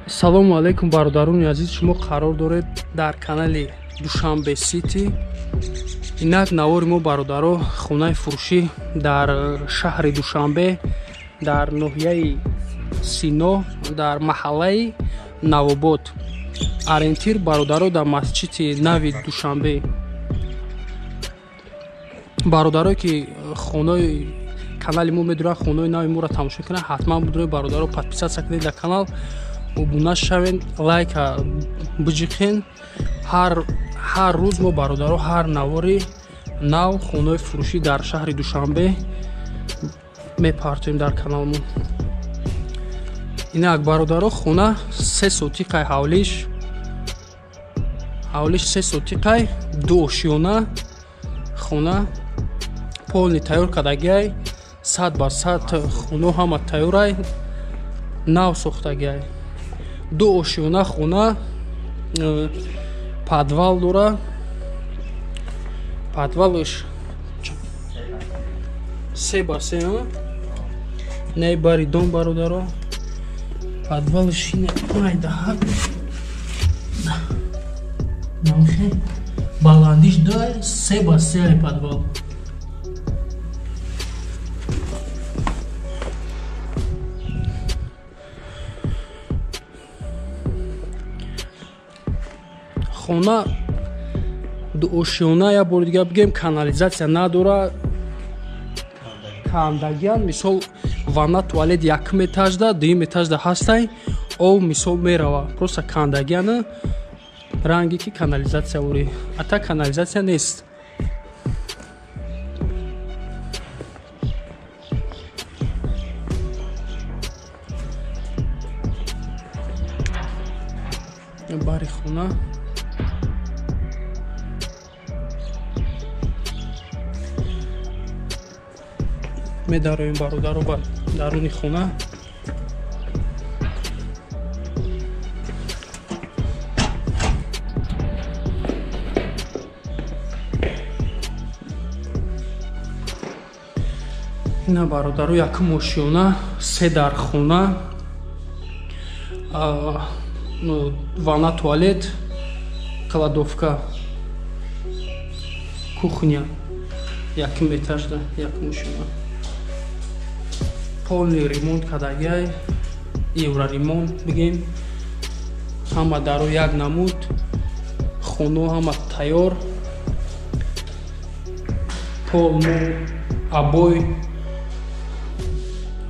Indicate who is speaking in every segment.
Speaker 1: Салому алейкум, бародарони азиз, шумо қарор доред дар канали Душанбе Сити. Инак навори мо, бародаро, хонаи фурӯшӣ дар шаҳри Душанбе, дар ноҳияи Сино, дар маҳаллаи Навобод. Ориентир, бародаро, дар масҷиди нави Душанбе. Бародарое ки хонаи канали мо медуранд, хонаи нави моро тамошо кунанд, ҳатман будрои бародаро подписаться кунед дар канал, обуна шавед, лайка биҷиқен. Ҳар рӯз мо, бародаро, ҳар навори нав хонаи фурӯшӣ дар шаҳри Душанбе мепартоем дар каналмон. Инак, бародаро, хона 3 сотиқай ҳавлиш, ҳавлиш 3 сотиқай, 2 ошёна, хона полный тайёр кардагиай, 100% хоно ҳама тайёрай, нав сохтагиай. 2 ошёна хона, подвал дора, подвалш 3 ба 3, не бари дом, бародаро, подвалш майдаҳак намхе баландиш дай 3 ба 3 подвал. Хона дуошёна, як бори дига бигем, канализатсия надора, кандагиан. Мисол, ванна, туалет якум этажда, дуюм этажда ҳастай, об мисол мерава, просто кандагиана, ранге ки канализатсия ори, ата канализатсия нест. Бари хона медароем, бародаро, ба даруни хона. Ина, бародаро, якум ошёна, 3 дар хона, ванна, туалет, кладовка, кухня якум этажда, якум ошёна, полный ремонт кардагиай, евроремонт бигем, ҳама даро як намуд, хоно ҳама тайёр, пол мо обой,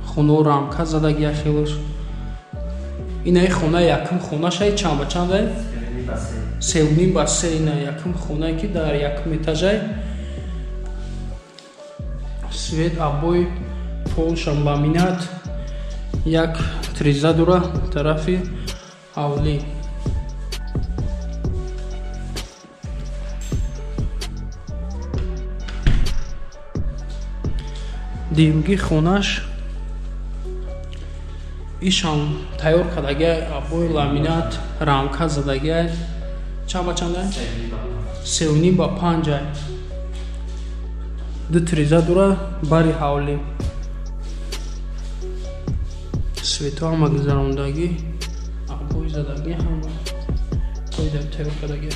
Speaker 1: хоно рамка задагия хелош. Инаи хона якум хонашай, чанд ба чандай? 3.5 ба 3. Ина якум хонае ки дар якум этажай, свет, обой, полшам ламинат, як триза дора тарафи ҳавлӣ. Дуюмги хонаш ишам тайёр кардагиай, обой, ламинат, рамка задагиай. Чанд ба чандай? 3.5 ба 5-ай, 2 триза дора бари ҳавлӣ, светҳо ҳама гузарондагӣ, обой задагӣ, ҳама қоида тайёр кардагӣ.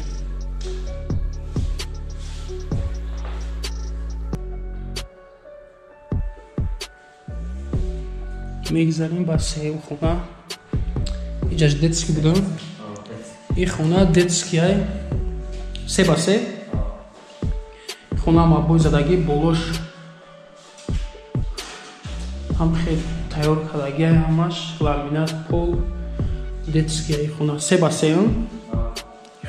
Speaker 1: Мегзарем ба сеюм хона. Иҷаш детский будам, и хона детскийай, 3 ба 3, хонаам обой задагӣ, болош ҳам хел тайёр кардагиай, ҳамаш ламинат, пол, детскийай. Хона 3 ба 3,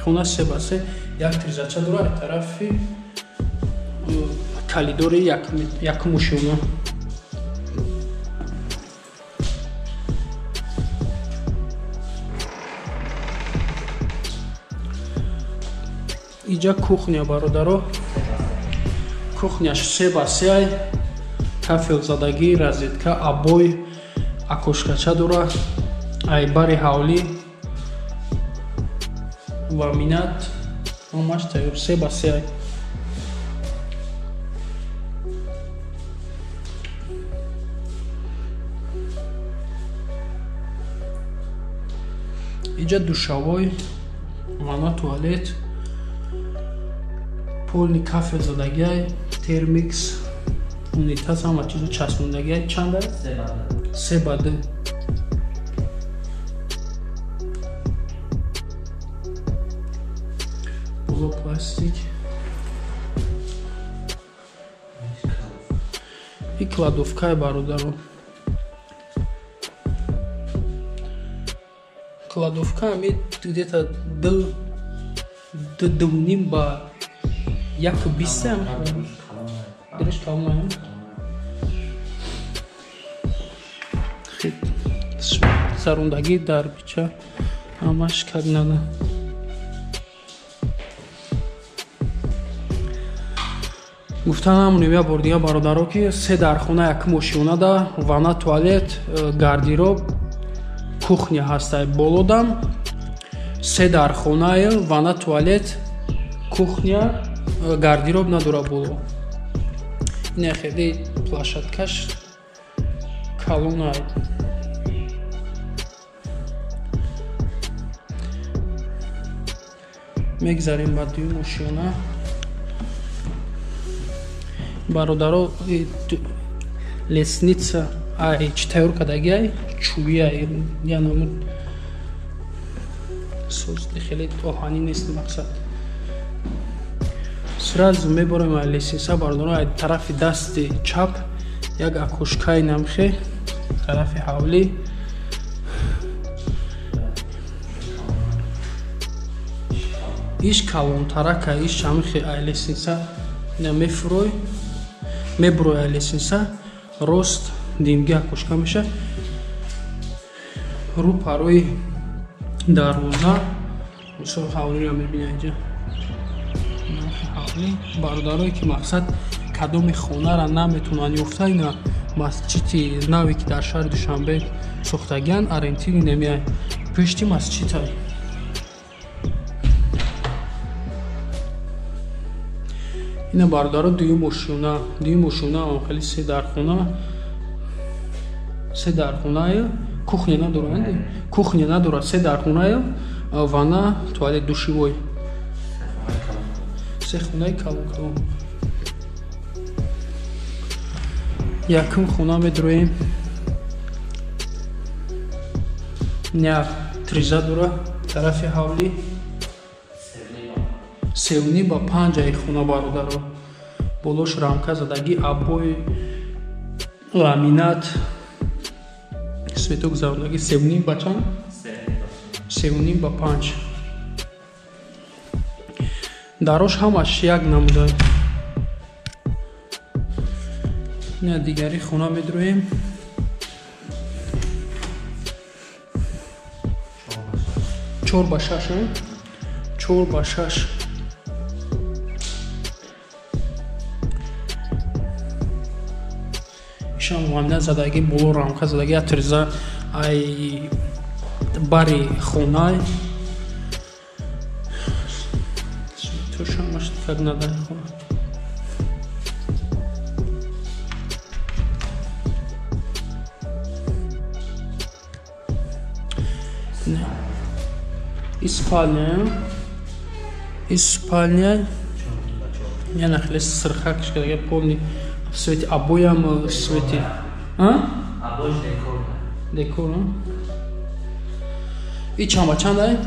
Speaker 1: хона 3 ба 3, як тризача дора тарафи калидори якум ошёна. Иҷа кухня, бародаро, кухняш 3 ба 3-ай, кафел задагӣ, розетка, обой, окошкача дора ай бари ҳавлӣ, ламинат, ҳамаш тайёр, 3 ба 3-ай. Иҷа душавой, ванна, туалет, полный кафел задагиай, термикс, унитаз, ҳама чизо часпондагиай. Чанда? 3 ба 2. Боло пластик. И кладовкаи бародаро. Кладовка ами где-то 2.5 ба 1.20. Дириш калона. Сарундагӣ дар бича ҳамаш как надо. Гуфта намонем я бор дига бародаро, ки се дархона, як мошиона да ванна, туалет, гардероб, кухня ҳастай. Болодам се дархонае, ванна, туалет, кухня, гардероб надора боло. Ина хеле площадкаш калона. Мегзарем ба дуюм ошиёна. Бародаро, лестница ай чӣ тайёр кардагиай, чӯбиай, я намуд соз хеле оҳанӣ нест мақсад. Сразу мебарем ай лестница бародаро, ай тарафи дасти чап як окошкаи намхе тарафи ҳавлӣ. Иш калонтарака, иш ҳамихе ай лестница мефурой, мебурой ай лестница, рост димги окошка меша, рӯ парои дарвоза. Мисол ҳавлиро мебинед инҷа. Ҳавлӣ бародарое ки мақсад кадоми хонара наметавонанд ёфта, ина масҷиди наве ки дар шаҳри Душанбе сохтагианд, ориентири немиай пешти масҷидай. Ина бародаро дуюм ошёна, дуюм ошёна хеле се дархона, се дархонае, кухня надорад, кухня надорад, се дархонае, ванна, туалет, душевой. Се хонаи калон калон. Якум хона медроем. Ня триза дора тарафи ҳавлӣ. 3.5 ба 5 ай хона бародаро. Болош рамка задагӣ, обои, ламинат, светок задагӣ. 3.5 ба чанд? 3.5 ба 5. Дарош ҳамаш як намуда. Ина дигари хона медроем. 4 ба 6, 4 ба 6. Ишам ламинат задагӣ, боло рамка задагӣ, як триза ай бари хонай. Тушамаш как надо хона. И спальня, и спальня. Я нахлес сырхак, когда я помню в свете обоям, в свете. А?
Speaker 2: Обои декор.
Speaker 1: Декор, а? И чанд ба чанд?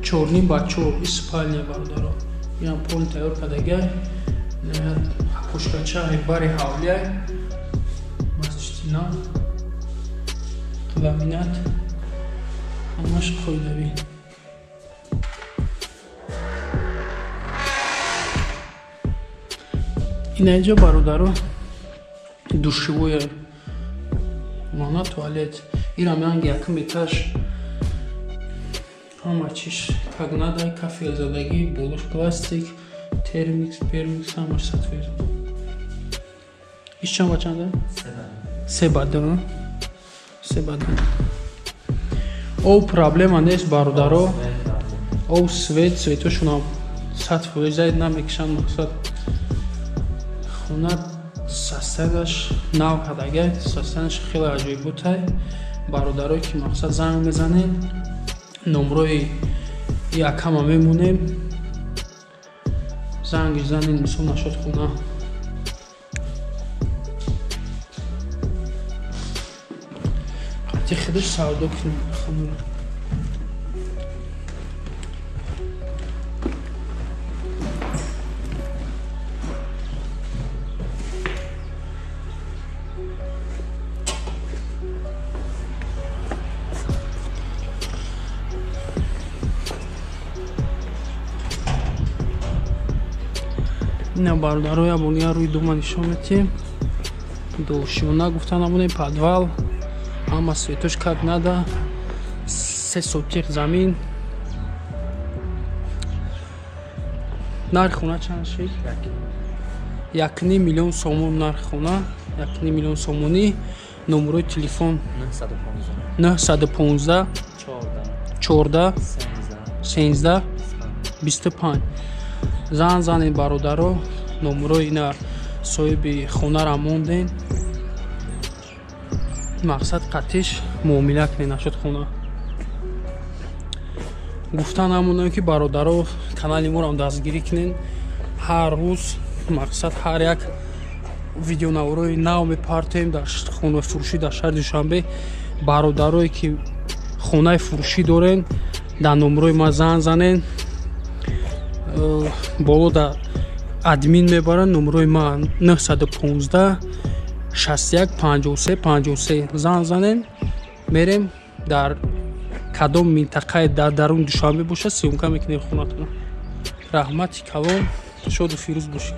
Speaker 1: 4.5 ба 4. И спальня бародаро. Я помню тайёр кардагиай. Окошкача бари ҳавлиай. Масҷиди нав. Ламинат. Ҳамаш қоидавӣ. Ина инҷо бародаро душевое, ванна, туалет. Ирам янг якум этаж. Ҳама чиш как надо, кафел задагӣ, болош пластик, термикс, пермикс, ҳамаш сатвер. Иш чанд ба чанда? 3 ба 2. 3 ба 2. Об проблема нест бародаро. Об, свет, светошонам 100% намекушанд мақсад. Хона состоянаш нав кардагиай, состоянаш хеле аҷоиботай. Бародарое ки мақсад занг мезанед, Номрои якама мемонем. Занги занин мисол нашод хона. Қати худаш савдо кунем хона. Ина бародаро я бор рӯи дума нишон метиҳем. Дошиёна гуфта намонем, подвал, ҳама светош как нада, 3 сотих замин. Нархи хона чанд шид? 1,5 миллион сомон нархи хона, 1,5 миллион сомонӣ. Номерои телефон 915 14 13 25. Зан занед бародаро, номерои ина соҳиби хонара монден. Мақсад қатиш муомила кунед нашуд хона. Гуфта намонем ки бародаро канали моро дастгирӣ кунед. Ҳар рӯз мақсад ҳар як видеонаворҳои нав мепартоем дар хонафурӯшӣ дар шаҳри Душанбе. Бародарое ки хонаи фурӯшӣ дорен, дар номерои ма зан занен. Боло да админ мебаранд. Номерои ма 915 61 53 53. Зан занен, мерем дар кадом минтақаи дар дарун Душанбе бошад, съёмка мекунем хонатон. Раҳмати калон, шоду фирӯз бошед.